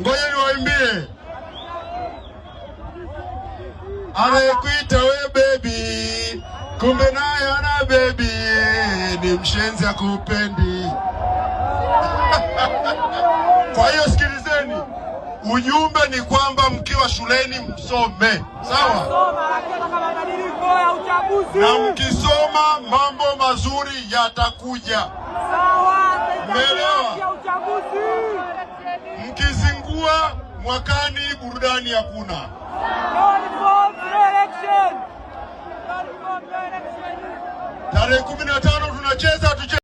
Ngoja niwaimbie. Anayekuita we baby, kumbe naye ana baby, ni mshenzi akupendi. Kwa hiyo sikilizeni, ujumbe ni kwamba mkiwa shuleni msome, sawa? Soma, lakini nataka mabadiliko ya uchaguzi. Na mkisoma mambo mazuri yatakuja. Sawa, Umeelewa? ya uchaguzi. Mkizingua mwakani, burudani hakuna. No reform, no election. No reform, no election. Tarehe 15 tunacheza, tucheze.